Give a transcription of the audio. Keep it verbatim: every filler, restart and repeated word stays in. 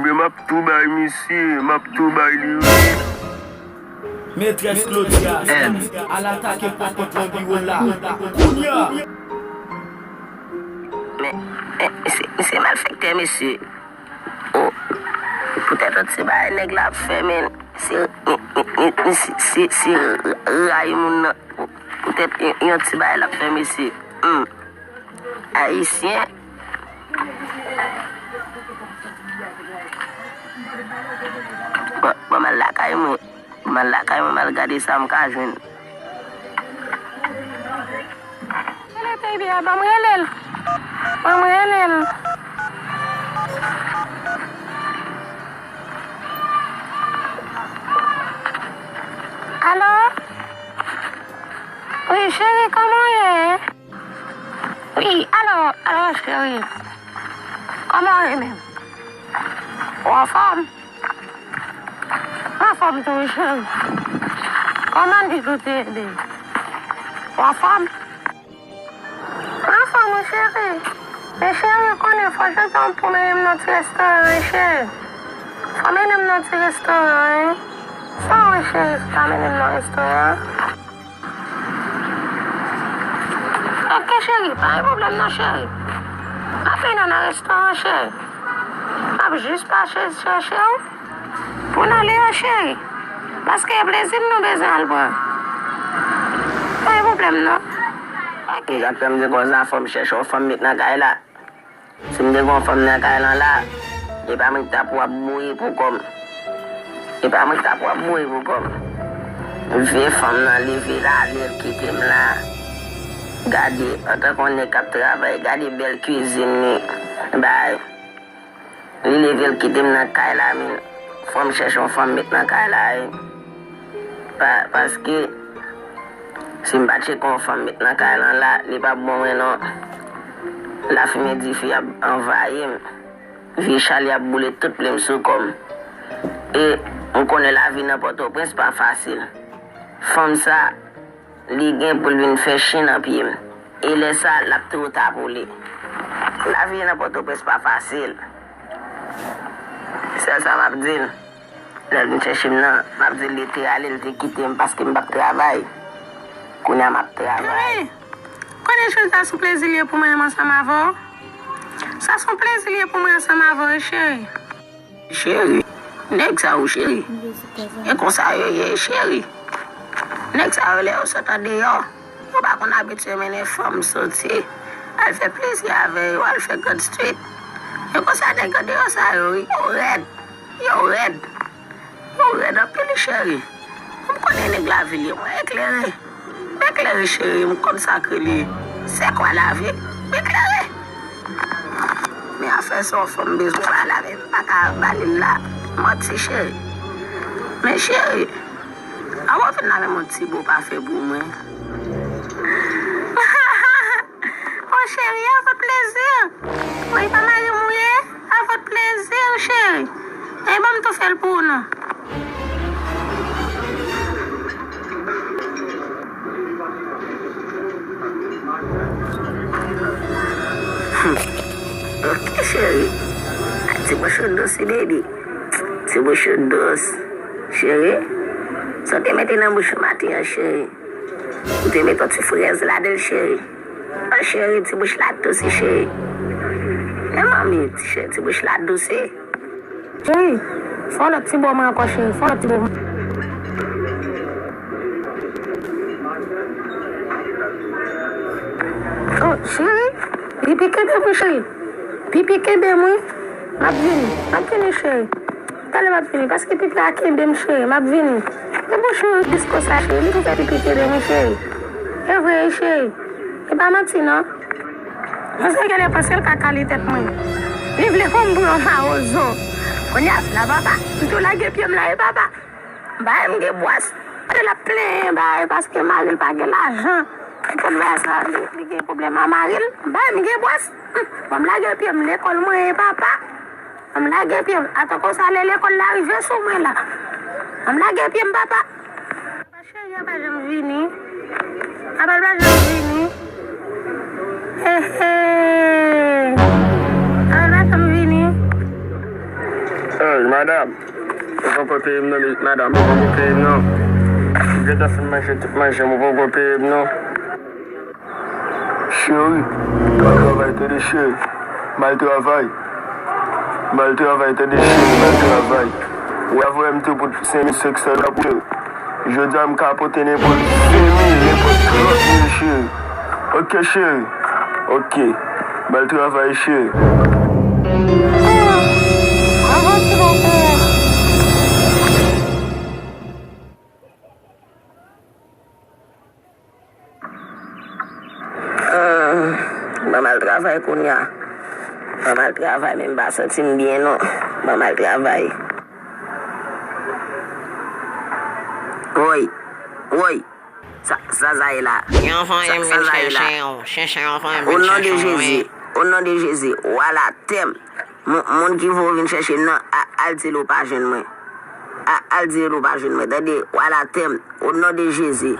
M ap tou bay misye, m ap tou bay li wi. Metrès Claudia, al atake pòt nan biwo la. Kounye a! Men, men, misye, misye malfektè, mesye. O, poutèt yon ti bagay nèg la ap fè, men, se, men, men, men, men, se, se, se ray moun nan. Poutèt yon, yon ti bagay l ap fè, mesye. Hmm. Ayisyen. Bon, bon, m al lakay mwen. M al lakay mwen, m al gade sa m ka jwenn. Rele baby a, ban m rele l. Ban m rele l. Alo? Wi, cheri, kòman w ye? Wi, alo, alo, cheri. Kòman w ye menm? Ou anfòm? Mwen anfòm tou wi, cheri. Kòman di tou te ede? Ou anfòm? Mwen anfòm wi, cheri. Men cheri, ou konnen fò jodi a pou mennen m nan ti restoran wi, cheri. Fò mennen m nan ti restoran wi. Sa w wè, cheri, si w ta mennen m nan restoran an? Ok, cheri, pa gen pwoblèm non, cheri. M ap mennen w nan restoran, cheri. M ap jis pase chèche w pou n ale a, cheri. Paske e plezi n nou bezwen al pran. Pa gen pwoblèm non. Ok. Egzakteman, m di konsa, fò m chèche yon fanm met nan kay la. Si m te gen yon fanm nan kay lan la, e pa mwen ki t ap wè ap boure pou kò m. E pa mwen ki t ap wè ap boure pou kò m. Vye fanm nan leve l ale, l kite m la. Gade, antanke yon nèg k ap travay, gade bèl kwizin li bay. Li leve l kite m nan kay la, men fò m chèche yon fanm met nan kay la wi. Pa, paske si m pa tcheke yon fanm met nan kay lan la, li p ap bon mwen non. Lafimen dife ap anvayi m. Vye chalè ap boule tout plim sou kò m. E m konnen lavi nan Pòtoprens pa fasil. Fanm sa, li gen pou l vin fè chen nan pye m. E lè sa, l ap twò ta pou li. Lavi nan Pòtoprens pa fasil. Sèl sa m ap di l. Lè l vin chèche m nan, m ap di l li te ale, li te kite m paske m p ap travay. Kounye a m ap travay. Cheri, konnen cheri sa se yon plezi l ye pou mwen menm ansanm avè w. Sa se yon plezi l ye pou mwen ansanm avè w, wi, cheri. Cheri, nèg sa yo, cheri. E konsa yo ye, cheri. Nèg sa yo, lè yo sot andeyò, yo pa konn abitye mennen fanm soti, al fè plezi avè yo, al fè gad street. E konsa nèg andeyò sa yo, yo rèd. Yo rèd. Yo rèd anpil, cheri. M konnen nèg lavil yo, mwen eklere. M eklere, cheri, m konn sa k rele se kwa lavil. M eklere. Men afè sa yon fanm bezwen ba la, men m pa ka ba li l la. Manti, cheri. Men, cheri, anvan w vin la, men yon ti bo pa fè pou mwen. Oh, cheri, avèk plezi. Wi, pa mari m ou ye? Avèk plezi, cheri. E ban m tou fè l pou ou non. Hmm. Ok, cheri. Ti bouch ou dous, wi, baby. Ti bouch ou dous. Cheri, sa w te mete nan bouch ou maten an, cheri? Ou te met yon ti frèz ladan l, cheri. Oh, cheri, ti bouch la dous, wi, cheri. Men manmi, ti cheri, ti bouch la dous, wi. Cheri, fè yon lòt ti bo mwen ankò, cheri. Fè yon lòt ti bo mwen. Oh, cheri, pipi kenbe m, wi, cheri. Pipi kenbe m, wi. M ap vini. M ap vini, cheri. Talè m ap vini, paske pipi a kenbe m, cheri, m ap vini. E bouch ou ris konsa, cheri, li pou fè pipi kenbe m, cheri. E vre, wi, cheri. E pa manti, non. Mwen se genlè panse l ka kale tèt mwen. Li vle pou m pran mawozo. Kounye a, la, papa, m tou lage pye m la, e papa. Bay m gen bwès. Kote l ap plenyen, bay, paske mari l pa gen lajan. Tout bagay sa, li, li gen pwoblèm a mari l. Bay m gen bwès. Hum, ban m lage pye m lekòl mwen, e papa. Ban m lage pye m. Atanke w sa lè lekòl la rive sou mwen la. Ban m lage pye m, papa. Cheri a pa janm vini. Apa l pa janm vini. He, he. Apa l pa janm vini. Hey, madam, ou poko peye m non, madanm, ou poko peye m non. M gentan fin manje tout manje m, ou poko peye m non. Cheri, m al travay tande cheri. M al travay. M al travay tande cheri, m al travay. Ou a voye m tou pou senk mil senk san dola pou cheri. Jodi a m ka pote nenpòt ven mil, nenpòt trant mil cheri. Ok cheri. Ok. M al travay cheri. Avanse, mon frè. Ban m al travay kounye a. Ban m al travay, men m pa santi m byen non. Ban m al travay. Woy, woy. Sa, sa, sa ye la? Yon fanm vin chèche w. Chèche yon fanm vin chèche w, wi. O non de Jezi. O non de Jezi. Wala tèm. Moun, moun ki voye w vin chèche m nan, a, al di l ou pa jwenn mwen. A, al di l ou pa jwenn mwen. Tande, wala tèm. O non de Jezi.